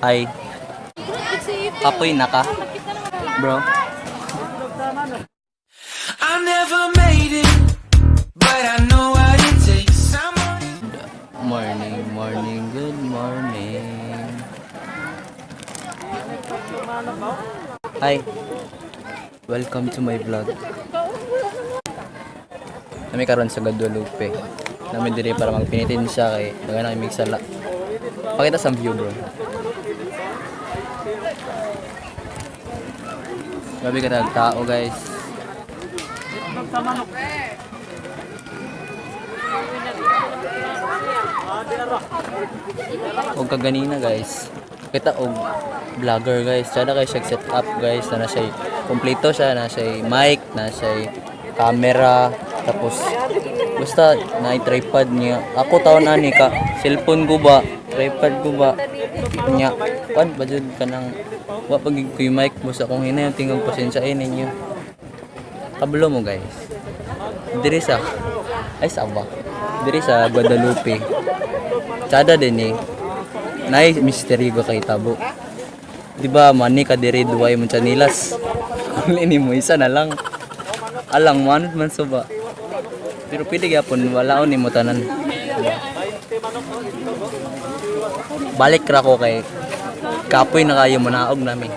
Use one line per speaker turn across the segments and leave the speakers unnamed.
Hi. Kapoy na ka? Bro.
I never made it, but I know what it takes. I'm on
Morning, morning, good morning. Hi. Welcome to my vlog. Nami karon sa Guadalupe. Nami diri para magpinitin siya kay daghan na kay sala. Pakita sa view, bro. Grabe ka tao, guys. Og kaganina, guys. Kita og vlogger, guys. Sada kay siya set up, guys, na siya kompleto siya, na siya mic, na siya camera, tapos basta na tripod niya. Ako taon ani ka cellphone ko ba, tripod ko ba niya. Kan ba jud kanang wa pag ko yung mic mo sa akong hinay tingog, pasensyain ninyo. Kablo mo, guys. Diri sa ay sa ba? Diri sa Guadalupe. Tsada din eh. Nay mystery ko kay tabo. Di ba mani ka diri duway mo chanilas. Kung ini mo isa na lang. Alang manod man suba. Pero pwede gyapon wala ni mo tanan. Balik ra ko kay kapoy na kayo manaog nami.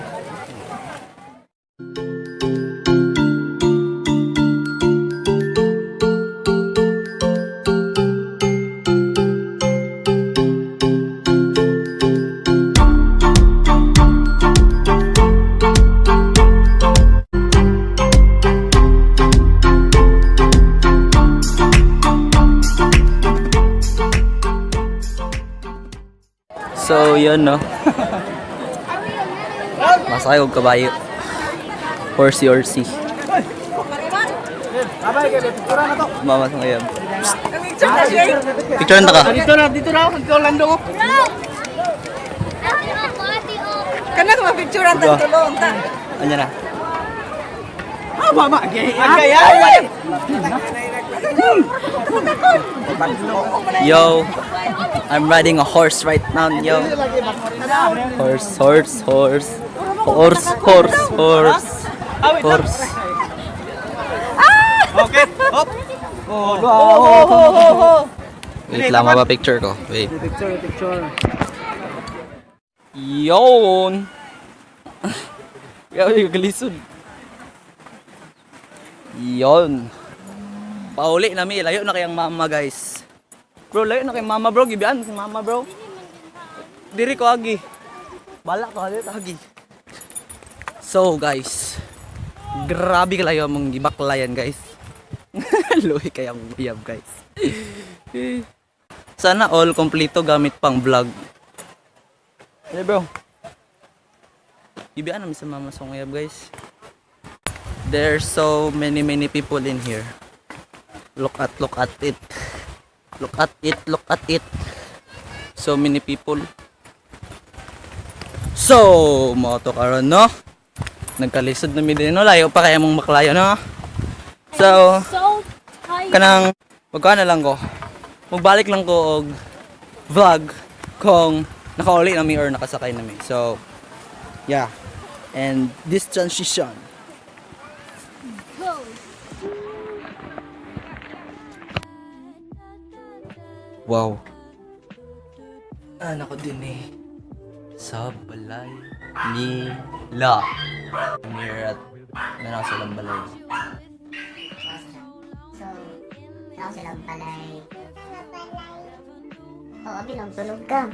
So, yun no. Masakay og kabayo. Horsey horsey. Mama sa ngayon. Picture na ka.
Dito na, dito na ako. Dito lando ko.
Kana ka mapicturean tang tulong ta.
Anya na.
Ah, mama. Agay, ay,
Yo, I'm riding a horse right now, yo. Horse, horse, horse. Horse, horse, horse. Horse.
Okay. Hop.
Ho ho ho ho.
Wait lang, mapa-picture ko. Wait.
Picture, picture.
Yon! Grabe yung galisod. Yon. Pauli nami, layo na kayang mama, guys. Bro, layo na kay mama, bro. Gibian si mama, bro. Diri ko agi. Bala ko agi agi. So, guys. Grabe kalayo mong gibaklayan, guys. Luhi kayang uyab, guys. Sana all kompleto gamit pang vlog. Hey bro. Ibian namin sa mama sa uyab, guys. There's so many many people in here. Look at it. Look at it, look at it. So many people. So, mo to karon no. Nagkalisod na mi din no, layo pa kaya mong maklayo no. So,
So tired.
Kanang magkuha na lang ko. Magbalik lang ko og vlog kung nakauli na mi or nakasakay na mi. So, yeah. And this transition.
Go.
Wow. Anak ko din eh. Sa balay nila. Near at meron silang balay.
So, ako silang balay. Oo, oh, bilong tulog ka.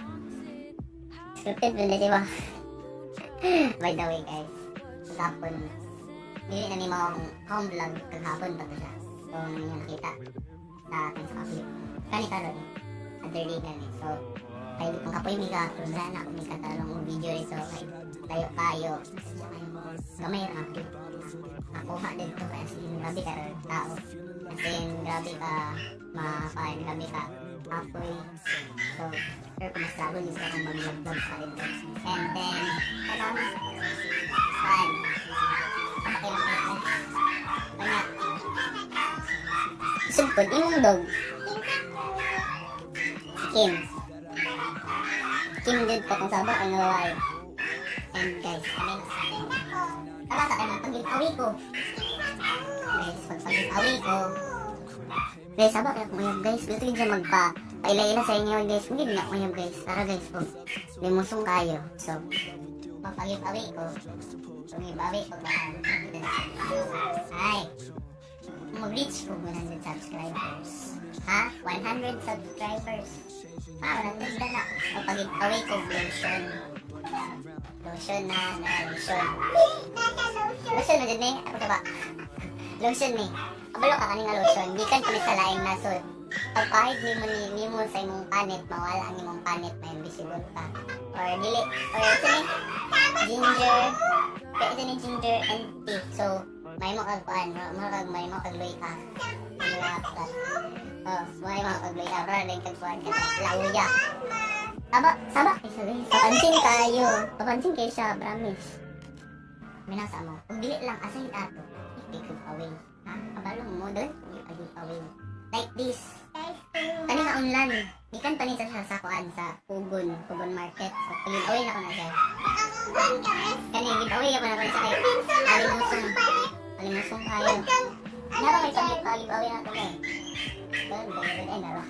Scripted ba di ba? By the way, guys, kagapon, dili na ni mo akong home vlog kagapon pa to siya. Kung yung nakita sa akin sa kape. Kani karon, other day kani. So, kay di pang kapoy mi ka, kung wala na ako mi katalong og video rito kay layo kayo. Gamay ra ang clip. Nakuha dito kay as in grabe ka tao. As in grabe ka makain, grabe ka kapoy. So, pero kung mas lalo nito akong mag-vlog pa rin. And then, kanang, saan? Okay lang. Kanya, sugpod, imong dog. Si Kim. Kim jud katong saba ang babae. And guys, I mean, tara sa kay pag-giveaway ko. Guys, pag pag-giveaway ko, guys, saba kaya kung uyab, guys. Gusto gid siya magpa paila-ila sa inyo, guys. Hindi na uyab, guys. Tara, guys, oh. Limusong kayo. So, pag-giveaway ko, pag-giveaway ko ba? Ay, mag-reach ko 100 subscribers. Ha? 100 subscribers. Ah, 100 na na. O, pag-giveaway ko, lotion. Lotion na, na lotion. Lotion na dyan eh. Ako ba? Lotion ni. Kabalo ka kani nga lotion. Gikan kami sa laing nasod. Pagpahid nimo ni nimo sa imong panit, mawala ang imong panit, may invisible ka. Or dili, or ito ni ginger. Pero ito ni ginger and tea. So, may mo kag kuan, mo kag may mo kag luy ka. Oh, may mo kag luy ka. Pero din kag kuan ka. Lauya. Saba, saba. Ay, sorry. Papansin kayo. Papansin kayo siya, promise. Minasa mo. Kung dili lang, aside ato, i-give away. Ha? Kabalo mo doon? I-give away. Like this. Kani nga unlan. Gikan pa ni sa siya sa kuan sa Pugon, Pugon Market. So, give away na ko na siya. Kani give away ako na ko siya kay alimusong. Alimusong kayo. Nara may pag give away na to eh. Doon, doon, ay nara.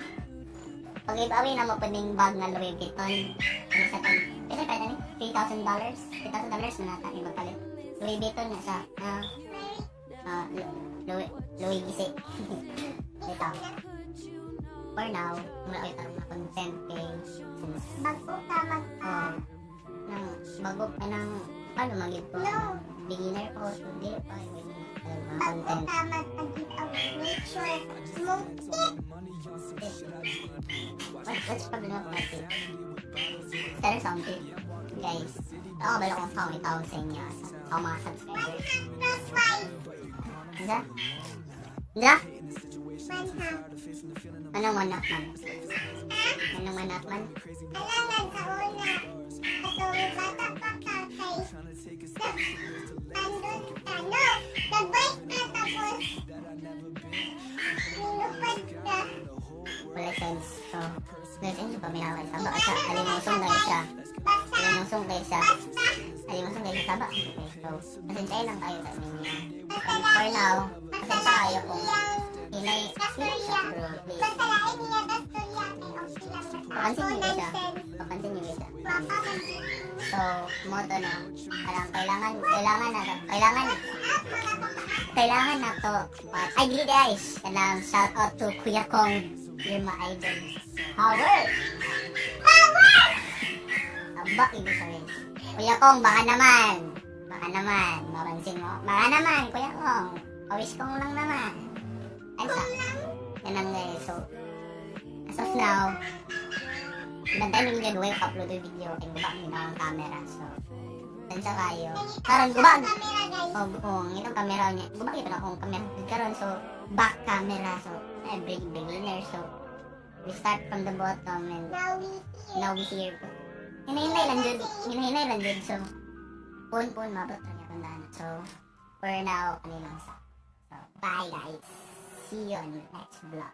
Pag give away na mo pa ning bag nga Louis Vuitton. Ano sa tan? Pila pa ni? $3,000? $3,000 na nata ni magpalit. Louis Vuitton na siya. Ah, ah, Louis Louis Gisi. Ito. For now, muna kayo tarong na content kay since
Bago ka mag
oh, nang bago pa nang paano mag ko?
No.
Beginner ko, so dili pa kayo mga
Bago
content.
ka mag-giveaway, make sure mo
What's problem of my tip? Is there something? Guys, ako balo kung saan itawag sa inyo sa mga subscribers.
Plus five.
Unsa? Unsa?
One half.
Anong one half man? Anong one half man?
Alangan sa una. Katong bata pa ka kay andun ka. No! Nag-bike ka tapos nilupad ka.
Wala sense. So, guys, ayun pa minawal. Saba ka siya. Alimusong guys siya.
Basta,
Alimusong guys siya.
basta,
Alimusong guys siya. Saba. Okay, so, pasensya lang kayo sa inyo. And for now, pasensya kayo kung hinay, hinay siya, bro. Please.
Basta lain niya gastorya kay okay lang na.
Papansin niyo guys siya.
Nonsense.
Papansin niyo guys siya.
Wapa man jud.
So, moto na. Parang kailangan, kailangan na, kailangan, kailangan na to. But, ay, dili guys. Kanang shout out to Kuya Kong. You're my idol. Power!
Power!
Aba, ibig sabihin. Kuya Kong, baka naman. Baka naman. Mapansin mo. Baka naman, Kuya Kong. Pawish kong lang naman. Ay, sa. Yan ang guys. So, as of now, bantayan yung gagawin ko upload yung video kay guba ang ang camera. So, tansya kayo. Karon guba.
Camera, guys.
Oh, oh, ang itong camera niya. Guba ito na akong camera. Karon so back camera. So, eh, beginner. So, we start from the bottom and
Now we here.
now we here. Hinahintay lang jud. Hinahintay lang jud. So, pun pun mabot lang yung daan. So, for now, ano lang sa. So, bye guys. See you on the next vlog.